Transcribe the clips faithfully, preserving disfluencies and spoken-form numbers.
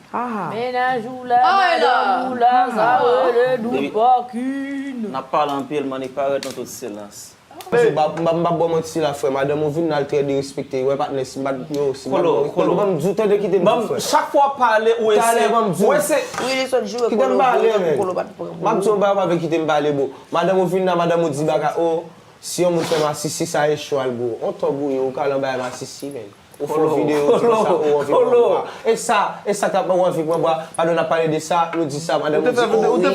Mennaj ou la, madanm ou la, sa rele nou pa kin. N ap pale anpil, man, e parèt nan tout silans. M p ap ba w manti la, frè. Madanm ou vin la, l trè derespekte. Wè, patnè, si m pa t, yo, si m pa t, ban m di w, tande, kite m di w, frè. Chak fwa w pale, ou ese, ou ese. Wi, li sot joure Kolo, Kolo pa t pran. M ap di w yon bagay, w pa vle kite m pale, bro. Madanm ou vin la, madanm ou di bagay, o, si yon moun fè masisi, sa e chwal, bro. On tòg ou ye, ou ka al anba masisi, menm. Ou fè yon videyo, ou di konsa, ou anvi pran bwa. E sa, e sa k ap, ou anvi pran bwa. Pandan n ap pale de sa, nou di sa, madanm ou di, o wi,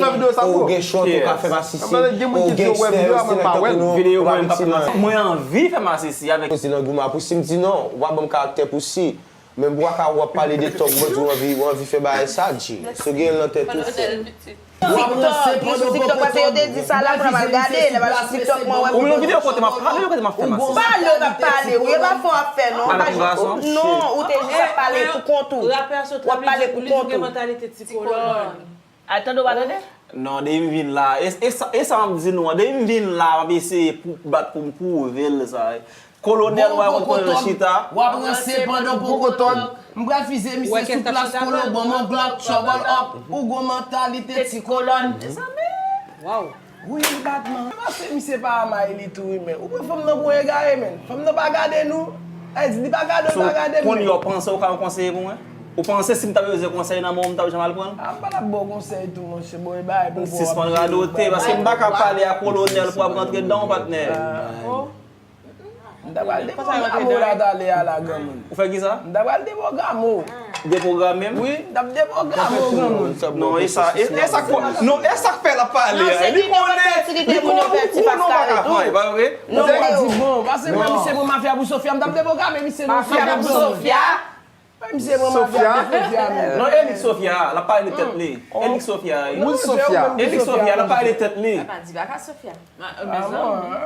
ou gen chwòt, ou ka fè masisi, ou gangstè, yo se nèg tankou nou, ou pa viktim nan. Mwen anvi fè masisi avèk. Poze nan goumen pou si m di non, ou pa ban m karaktè pou si. Men bwa ka w ap pale de tòg, mwen di w anvi, ou anvi fè bagay sa, G. Si w gen l nan tèt ou, fè l. TikTok, li sou TikTok, paske yo te di sa la, pou n al gade, lè m al sou TikTok, mwen wè. Ou menm videyo kote m ap pale, yo kote m ap fè masisi. Pale, w t ap pale, wi, e pa fè w ap fè, non. Non, ou te jis ap pale pou kont ou. W ap pale pou kont ou. Al tande w pa tande? Non, depi m vin la, e, e sa, e sa m ap di nou an, depi m vin la, m ap eseye pou, bat pou m pwouve l sa. Kolonèl, w a konn kote l chita. W ap ranse pandan w poko tòg. M pral fize misye sou plas Kolo, ban m yon Glock, trouble up. Ou gon mantalite ti kolòn. Waw. Wi, batman. Paske misye pa may li tou, wi, men. Ou pran fanm nan pou egare, men. Fanm nan pa gade nou. Èks li pa gade w, pa gade m. Kounye a w panse w ka yon konseye pou mwen? Ou panse si m ta bezwen konsèy nan men w, m t ap janm al pran l? A, m pa t ap ba w konsèy tou, monchè. Bon, e bagay pou w ap di. Sispann radote, paske m pa ka pale a kolonèl pou w ap rantre dan w, patnè. M ta pral depwograme w la talè a la, granmoun. Ou fè kisa? M ta pral depwograme w. Depwograme m? Wi, m t ap depwograme w, granmoun. Non, e sa, e, e sa k fè, non, e sa k fè l ap pale a. Li konnen, li konnen ou, ou non pa ka pran, e pa vre? Non, m di bon, paske mwen, misye pran mafya pou Sofia, m t ap depwograme misye nan Sofia pou Sofia. Misye pran mafya pou Sofia, menm. Non, e li k Sofia, l ap pale de tèt li. E li k Sofia, wi. Wi, Sofia. E li k Sofia, l ap pale de tèt li. Apa di baka Sofia.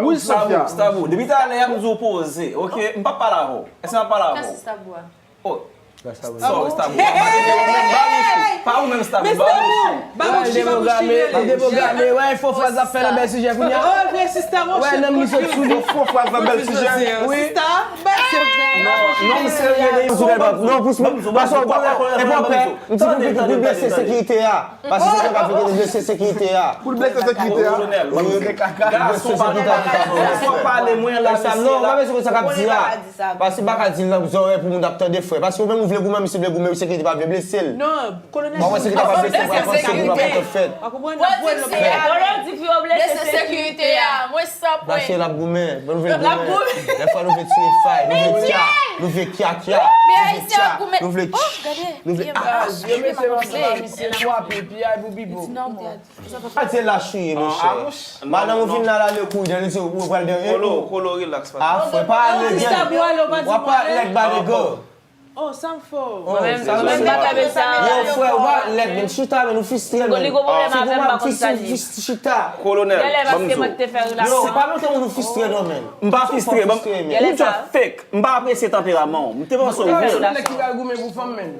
Wi, Sofia. Stabou, depi talè a m di w poze, oke? M p ap pale avè w. Èske m ap pale avè w? Kiyès Stabou a? Oh. Stabou. Stabou. Pa ou menm, Stabou. Pa ou menm, Stabou. Babouchi, Babouchi, rele. Depwograme, wè, fo fraz ap fè nan bèl sijè kounye a. Oh, vre sista, monchè. Wè, nan misye sou li. Fo fraz nan bèl sijè. Wi. Sista, bèl sijè. Non, non, m serye de. Non, pou, pou, pa sa w pa wè, e pa pè. M di pou, pou, pou blese sekirite a. Paske se sa k ap fè ke te blese sekirite a. Pou l blese sekirite a. Wi. Gason pa gen bagay konsa. Fò pale mwen la, mesye la. Non, pa bezwen konsa k ap di a. Paske m pa ka di l nan zòrèy pou moun ap tande, frè. Paske ou menm ou vle goumen, misye vle goumen, misye ki te pa vle blese l. Non, kolonèl. Mwen wè se ki ta pa blese l, pa panse moun ap kontan fèt. Ou konprann? Kolo di pou yo blese sekirite a. Mwen san pwen. Paske l ap goumen, bon, nou vle goumen. Dèfwa nou vle tire fay, nou vle tya, nou vle kya kya, nou vle tya, nou vle, nou vle, ah. Yo mete ansanm a misye, twape, piyay pou pipo. Atye lach ou ye, monchè. Madanm ou vin la, l ale kouri, dan li di ou pral dèyè. Kolo, Kolo, relax, patnè. Ah, frè, pa ale dèyè. W ap pa lèd ba nèg yo. Oh, sa m fè w. Mwen menm, mwen menm pa ta vle sa. Yo, frè, ou pa lèd, men chita, men nou fristre, men. Li gon pwoblèm avè m, m pa konn sa l ye. Chita. Kolonèl, ban m di w. Non, pa montre moun ou fristre, non, men. M pa fristre, ban m, ou just fake. M pa apresye tanperaman w. M te panse w real. Nèg ki pral goumen pou fanm, men.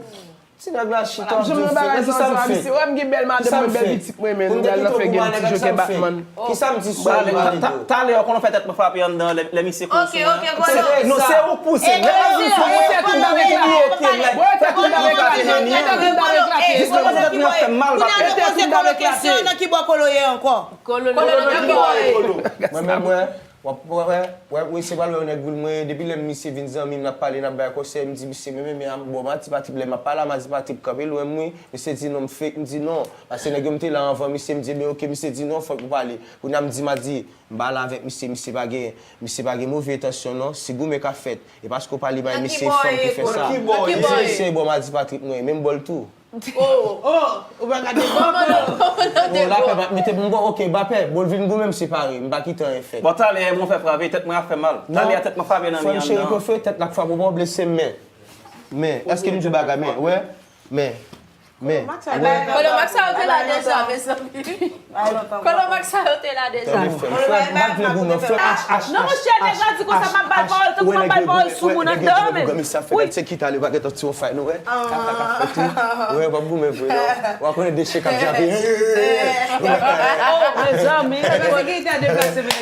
Ti nèg la chita ap di w fake, men kisa l fake? Wè m gen bèl madanm mwen, bèl pitit mwen, men nou pral nan fè gèl ti jokè Batman. Kisa m di sou li? Talè, talè, ou konn fè tèt mwen frape anndan lè, lè misye konn sou mwen. Non, se ou k pouse. Lè m ap di w, fè tèt ou dal eklate. Fè tèt ou dal eklate, men li. Jis kòmanse tèt mwen ap fè m mal, patnè. Nan ki bò Kolo ye ankò? Kolo nan ki bò ye? Mwen menm, mwen. W ap wè, wè, wè, wè, misye pral wè yon nèg real mwen, depi lè misye vin zanmi m, n ap pale, n ap bay konsèy, m di misye, men, men, men, bon, Madi Patrip, lè m ap pale a Madi Patrip, kanpe lwen m, wi, misye di non, m fake, m di non, paske nèg yo m te la anvan misye, m di, ebyen, oke, misye di non, fòk ou pale. Kounye a m di Madi, m pale avèk misye, misye pa gen, misye pa gen move entansyon, non, si goumen ka fèt, e paske w pale bay misye fanm ki fè sa. Misye, misye, bon, Madi Patrip mwen, menm bò l tou. Oh, oh, ou pa ka debò. Oh, lapè, pa mete m bon, oke, pa pè, bon, l vin goumen m separe, m pa kite anyen fèt. Bon, talè, mwen fè frape, tèt mwen ap fè mal. Talè a tèt mwen frape nan mi anndan. Frè m cheri, kofe, tèt la k frape w, pa w blese m, men. Men, èske m di w bagay, men, wè, men, men. Kolo Max sa yo te la deja, mezanmi. Kolo Max sa yo te la deja. Tande frè m, frè m, m pa t vle goumen, frè m, H, H, H, H, H. Non, monchè, nèg la di konsa, m ap ba l pawòl, tankou m ap ba l pawòl sou moun anndan, men. Wi. Se ki talè pa gentan ti yon fay, nou wè. Kaka fèt wi. Wè, w ap goumen vre, non. W ap konnen deche k ap jape. Oh, mezanmi. Sekirite a deplase, men.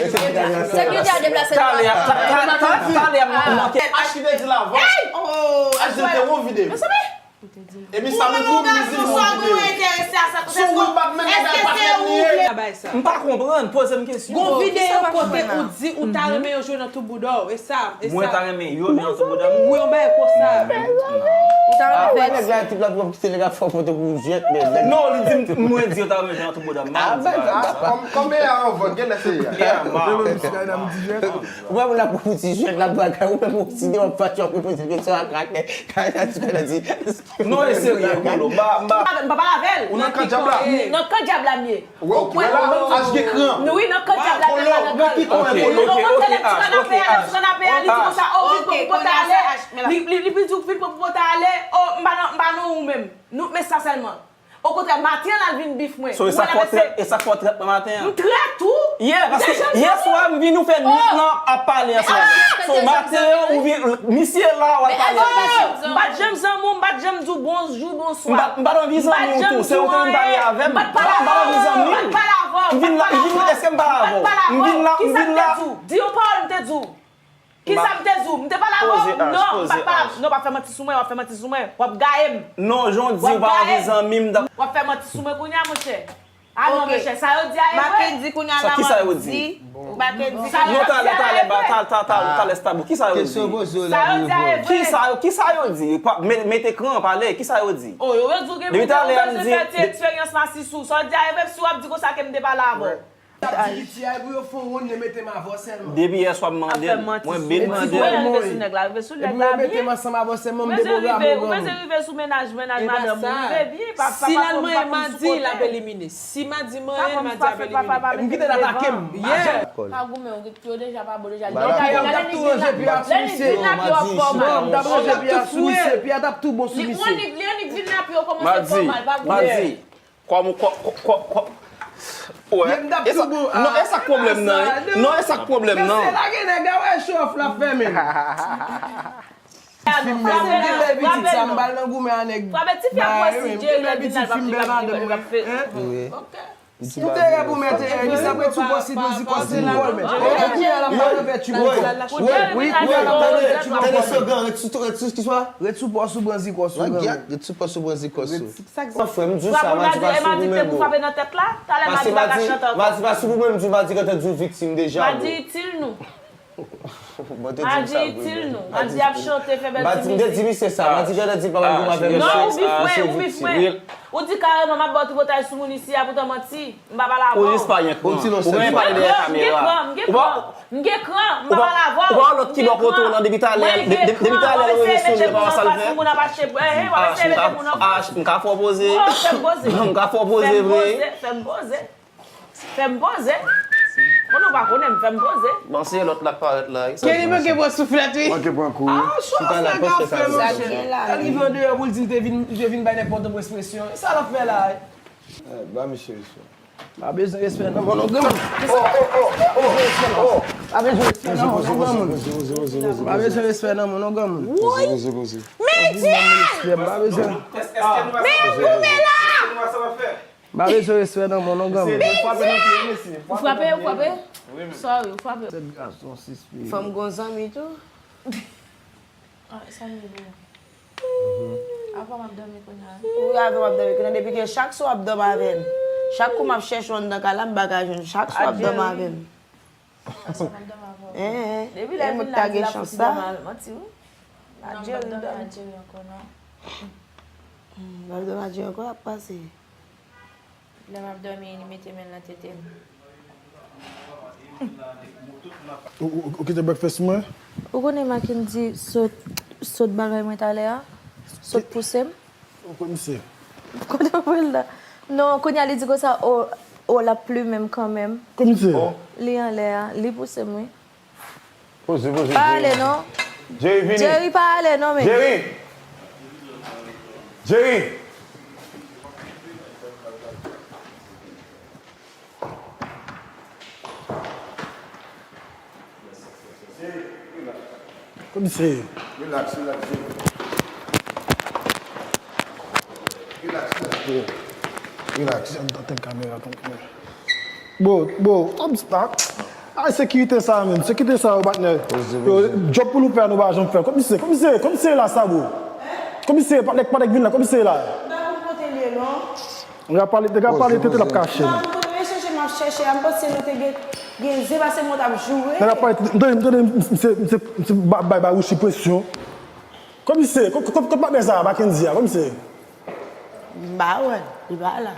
Sekirite a deplase. Talè, ta-, ta-, ta-, talè, m manke. H ki te di l avan. H di l te yon vide. Mezanmi. Epi sa nou pou di nou kite. Si w wi, pa t menm bagay patnè m li ye. M pa konprann, poze m kesyon. Gon videyo kote ou di ou ta renmen yo jwe nan tou bouda w, e sa, e sa. Mwen ta renmen yo jwe nan tou bouda m? Wi, yon bagay konsa. Ou ta renmen fè. Nèg la, tip la, pou kite nèg la fè foto pou jwèt, men nèg. Non, li di m, mwen di yo ta renmen jwe nan tou bouda m. Ah, ben, kòm, kòm e a anvan, gen lè se e a. Ou wè moun la pou ti jwèt la, bagay, ou menm ou ti de w ap fati, w ap repoze kesyon a krakè. Kay la, ti fè la di, Non, e serye, Kolo. M pa, m pa. M pa pale avè l. Ou nan kan dyab la? Nan kan dyab la m ye. Ou kwè? H gen kran. Wi, nan kan dyab la, nan kan. Nan ki kwen, Kolo? Nan kan dyab la, nan kanapé a, li di konsa, o, vin pran pou pote ale. Li, li, li vin di w vin pran pou pote ale. O, m pa nan, m pa nan ou menm. Nou, men sa sèlman. Okontrè, maten an, l al vin bif mwen. So, e sa k fè w trèt, e sa k fè w trèt mwen maten an? M trèt ou? Yeah, paske yè swa m vin ou fè nwit lan ap pale ansanm. So, maten an, ou vin, misye la, w al pale avè misye. M pa t janm zanmi w, m pa t janm di w bonjou, bonswa. M pa, m pa t anvi zanmi w tou, se ou te vin pale avè m. M pa t pale avè w, m pa t pale avè w. M vin la, m vin la, èske m pale avè w? M vin la, m vin la. Kisa m te di w? Di yon pawòl m te di w. Kisa m te di w? M te pale avè w? Non, m pa t pale avè w. Non, w ap fè manti sou mwen, w ap fè manti sou mwen. W ap gaye m. Non, jan w di w pa anvi zanmi m, m t ap. W ap fè manti sou mwen kounye a, monchè. Ah non, monchè, sa yo di a e vre. Makendy kounye a la w ap di. Makendy. Non, talè, talè, talè, talè, talè, Stabou, kisa yo di? Sa yo di a e vre. Kisa yo, kisa yo di? Pa, me-, mete kran, pale, kisa yo di? Oh, yo, yo di w gen moun ki bezwen fè ti eksperyans la si sou. Sa yo di a e vre, si w ap di konsa ke m te pale avè w. T ap di piti a, epi yo fè yon wonn, yo mete m avè w sèlman. Depi yè swa m mande l, mwen byen mande l. Epi yo mete m ansanm avè w sèlman, m deboure avè w granmoun. Ou bezwen rive sou mennaj, mennaj madanm ou, rive byen, pa, pa, pa pran m sou kote. Si l al manyen madi, l ap elimine. Si madi manyen, madi ap elimine. M kite l atake m. Yeah. Pa goumen, yo deja pa bon deja. Lè nèg vin la, lè nèg vin la, pi w ap sou misye. Non, m t ap ranje pi a sou misye, pi a t ap tou bon sou misye. Li annik, li annik vin la, pi yo kòmanse fè w mal, pa goumen. Kòm, kò, kò, kò, kò, wè. E sa, non, e sa k pwoblèm nan, wi. Non, e sa k pwoblèm nan. Mesye, lage nèg la, wè show off l ap fè menm. Ti fi m bèl, m te bèl pitit sa, m bal nan goumen a nèg. Frape ti fi ap pran si Jerry lè vin la, l ap di l ap fè. Wi. M te rè pou mèt, e, misye ap ret sou pòs li, bandi kòs li pou kò l, men. E, kounye a l ap pale vèti pou kò. Wi, kounye a l ap pale vèti pou kò. Tande slogan, ret sou, ret sou ki swa? Ret sou pòs ou, bandi kòs ou, granmoun. Ret sou pòs ou, bandi kòs ou. Sa k sa? Frè m di w sa, Madi pa sou pou mwen, bro. Paske Madi, Madi pa sou pou mwen, m di w Madi gentan di w viktim deja, bro. Madi itil nou. Madi itil nou. Madi ap chante, fè bèl ti mizik. Madi gentan di misye sa, Madi gentan di l pa pral goumen avè misye. Non, ou bif mwen, ou bif mwen. Ou di kareman m ap ba w tripotay sou moun isi a, poutan manti. M pa pale avè w. Ou jis pa gen kran. Ou renmen pale dèyè kamera. M gen kran, m gen kran, m gen kran, m pa pale avè w. Ou pa wè lòt ki bò kote w lan depi talè, depi talè l rele sou li, pa wè sa l fè. Moun ap achte, eh, eh, w ap eseye mete moun anfas. M ka fè w poze. Fè m poze. M ka fè w poze vre. Fè m poze, fè m poze. Fè m poze. Konnen w pa konnen m, fè m poze. Bon, se lòt la k parèt la, wi. Kenny manke pran souflèt, wi. Manke pran kou, wi. Ah, show off nèg ap fè, monchè. L rive andeyò pou l di l te vin, li te vin bay nèg Pòtoprens presyon. E sa l ap fè la, wi? Eh, ba misye respè. Pa bezwen respè nan men w non, granmoun. Pa bezwen respè nan men w non, granmoun. Pa bezwen respè nan men w non, granmoun. Poze, poze, poze. Mèdi! Pa bezwen. Men goumen la! Pa bezwen respè nan men w non, granmoun. Ou frape, ou frape? Sorry, ou frape. Tèt gason sispi. Fò m gon zanmi tou. Ah, sa m ye pou ou? Avè w m ap dòmi kounye a. Wi, avè w m ap dòmi kounye a. Depi ke chak swa w ap dòmi avè m. Chak kou m ap chèche w anndan kay la, m pa ka jwenn w. Chak swa w ap dòmi avè m. Chak swa m ap dòmi avè w. Hein, hein. Depi lè l vin la, di l ap fouti dòmi avè m. Manti, wi. Non, m p ap dòmi ak Jerry ankò, non. Hmm, w ap dòmi ak Jerry ankò, ap pase. Lè m ap dòmi, li mete men l nan tete m. Ou, ou, ou kite breakfast mwen? Ou konnen Mackendy sot, sot bagay mwen talè a? Sot pouse m? Ou konnen se? Kote w pran l la? Non, kounye a li di konsa, o, o, l ap plimen m kanmenm. Kounye se? Li anlè a, li pouse m, wi. Poze, poze, Jerry. Pa ale non. Jerry, vini. Jerry, pa ale non, men. Jerry! Jerry! Komisè. Relax, relax, Jerry. Relax, relax, Jerry. Relax. Antann kamera, antann kamera. Bro, bro, stop, stop. Ay, sekirite sa menm, sekirite sa yo, patnè. Yo, djòb pou nou fè, nou pa janm fè. Komisè, komisè, komisè la sa, bro. Komisè, pa nèg, pa nèg vin la, komisè la. M pa konn kote l ye non. Nèg ap pale, nèg ap pale tete l ap kache. M pa konn kote l ye, chèche m ap chèche a, m panse nou te gen, gen zen pase mwen t ap joure. Nèg ap pale tete, m tande, m tande misye, misye, misye bay, bay Barouchi presyon. Komisè, kot, kot, kot patnè sa a, Mackendy a, komisè? M pa wè l, li pa la.